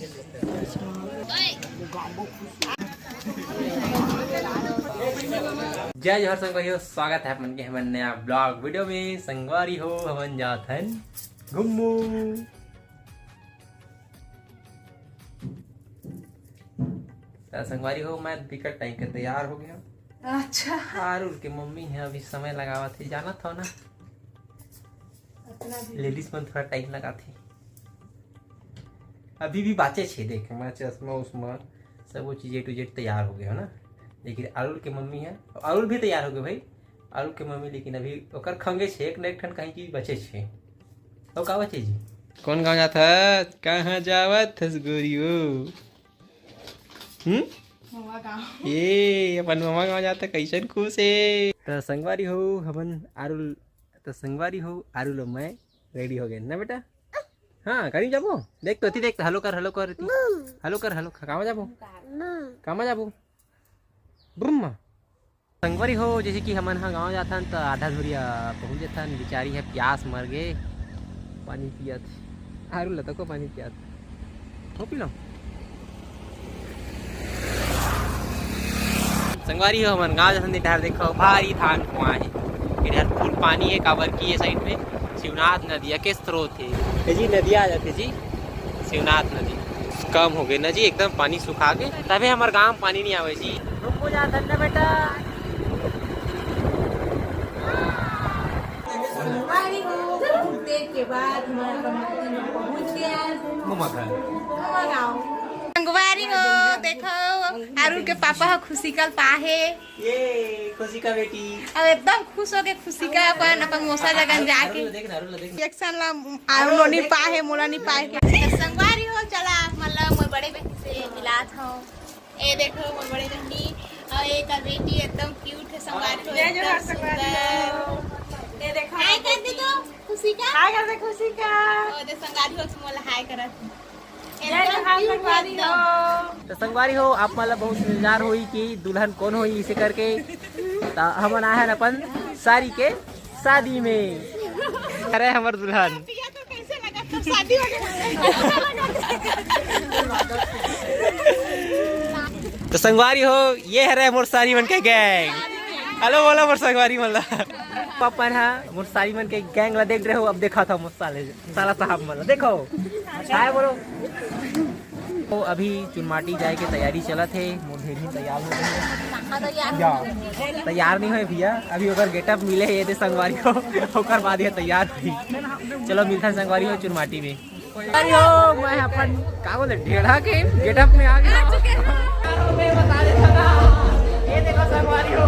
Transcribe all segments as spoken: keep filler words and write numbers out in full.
जय जोहार संगवारी हो, स्वागत है आप मन के हमर नया ब्लॉग वीडियो में। संगवारी हो, हमन जात हन घूमू। त संगवारी हो, मैं बिकट टाइम के तैयार हो गया। अच्छा। आरुल के मम्मी है, अभी समय लगावत है, जानत हो ना, लेडीज मन थोड़ा टाइम लगाथे। अभी भी बाचे छे, देख, मैं चश्मा उश्मा सब वो चीज A to Z तैयार हो गया हो ना। लेकिन आरुल के मम्मी है, आरुल भी तैयार हो गए भाई, आरुल के मम्मी, लेकिन अभी ओकर खंगे छे, एक न एक ठन कहीं चीज बचे छे। तो का बचे जी? कौन गाँव जात हस? कहाँ जावत हस गोरी हो? हम्म? ममा गाँव। ये अपन ममा गाँव जात हे, कैसन खुश हे। त संगवारी हो, हमन आरुल, त संगवारी हो, आरुल अउ मैं रेडी हो गए ना बेटा। हाँ, कहीं जाबो? देख तो, एती देख तो, हेलो कर, हेलो कर, एती। हेलो कर, हेलो कर, कामा जाबो? कामा जाबो? ब्रुम्मा। संगवारी हो, जैसे कि हमन ह गाँव जाथन, त आधा धुरिया पहुँच जाथन। बेचारी है, प्यास मर गे, पानी पियत। आरुल ला तको पानी पियत। हो पी लो। संगवारी हो, हमन गाँव जाथन, ए डहर देखो, भारी धान कुआं हे। ए डहर फुल पानी हे, काबर कि ये साइड में शिवनाथ नदिया के स्रोत हे। ए जी, नदिया आ जाथे जी, शिवनाथ नदी। कम हो गए ना जी, एकदम पानी सुखा गे, तभे हमर गाँव में पानी नहीं आवे जी। रुको जा, धन्ना बेटा। संगवारी हो, बहुत देर के बाद हमारा कमरा में पहुंच गया। ममा घर। ममा गाँव। संगवारी हो, देखो, अरुण के पापा ह खुशी कल पाहे। ये खुशी का बेटी। अब एकदम खुश हो गए, खुशी का अपन, अपन मौसा जगन जाके। अरुण ला देख ना, अरुण ला देख ना। रिएक्शन ला आयो, नोनी देख। पाहे, मोला नहीं पाहे के। संगवारी हो, चला आप मन ला मोर बड़े बेटी से मिलात हूँ। ए देखो, मोर बड़े नोनी, और एक बेटी एकदम क्यूट है, संगवारी हो, जय जोहार एकदम संगवारी सुंदर। हो। ये देखो, हाय कर दे तो, खुशी का। हाय कर दे, खुशी का। ओ, दे संगवारी हो, तुम मोला हाय करत। जय एकदम जोहार क्यूट संगवारी एकदम। हो। तो संगवारी हो, आप मन ला बहुत इंतजार होई कि दुल्हन कौन होई, इसे करके। त हमन आए हन अपन सारी के शादी में। अरे हमर दुल्हन। भैया तो कैसे लगा? तब शादी हो गया। तो संगवारी हो, ये हरे मोर सारी मन के गैंग। हेलो बोलो मोर संगवारी मन ला। पापा हा मोर सारी मन के गैंग ला देख रहे हो, अब देखा था मोर साले। साला साहब मन ला देखो। हाय बोलो। तो अभी चुनमाटी जाए के तैयारी चलत हे, मोर ढेरही तैयार हो गए हे। या, तैयार नहीं होए भैया, अभी ओकर गेटअप मिले हे ये दे संगवारी हो, ओकर बाद ये तैयार होही। चलो मिलथन संगवारी हो चुनमाटी में। अरे हो, मैं अपन का बोले, ढेढ़ा के गेटअप में आ गया। आ चुके हैं। ये देखो संगवारी हो।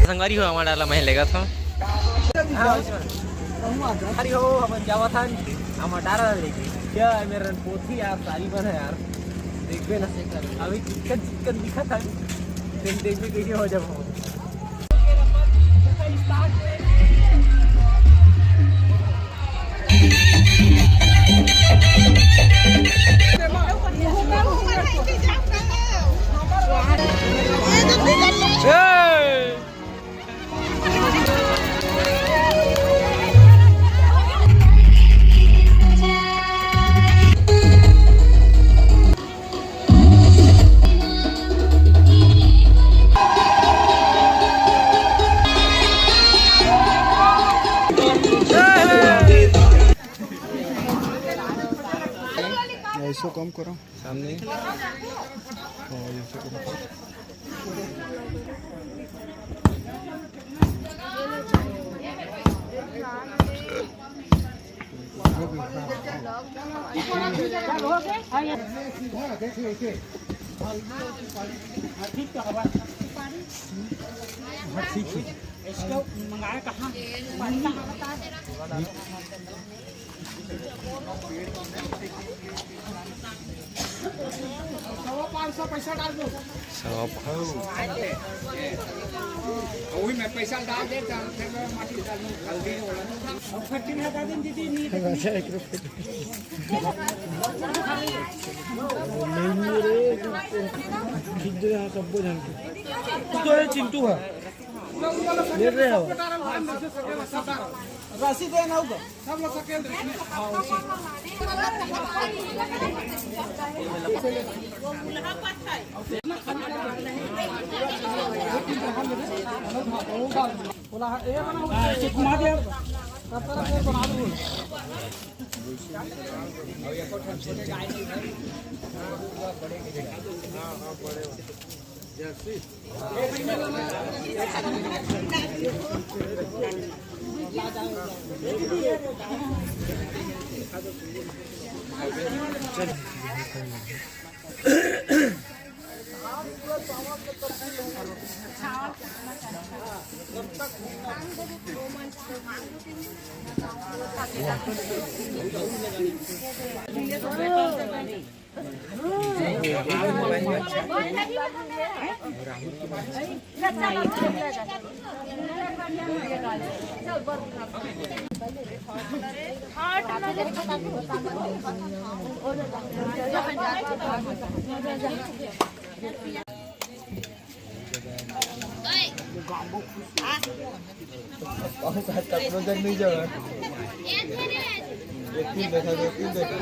संगवारी हो, हमारा डाला मैं लेगा था। अरे हो, हम क्या बात है, हम डारा लेके क्या है, मेरा पोथी यार, सारी बन है यार, देखबे ना से कर, अभी चिकन चिकन दिखा था, फिर देखबे कैसे हो जब हो। सो कम करो। सामने। हाँ, ये सो करो। सवा पाँच सौ पैसा डाल दो। सवा पाँच सौ। वही मैं पैसा डाल देता हूँ, फिर मैं माटी डाल दूँ, हल्दी वाला। और फिर तीन हज़ार दिन दीदी, नहीं तो अच्छा, एक रुपये। नहीं, नहीं रे, खींच दे यहाँ सबको जान के। तू तो ये चिंटू है। ले रहे हो। राशि देना होगा। पाँच सात का प्रोजेक्ट नहीं जाएगा। एक दिन देखा, एक दिन देखा।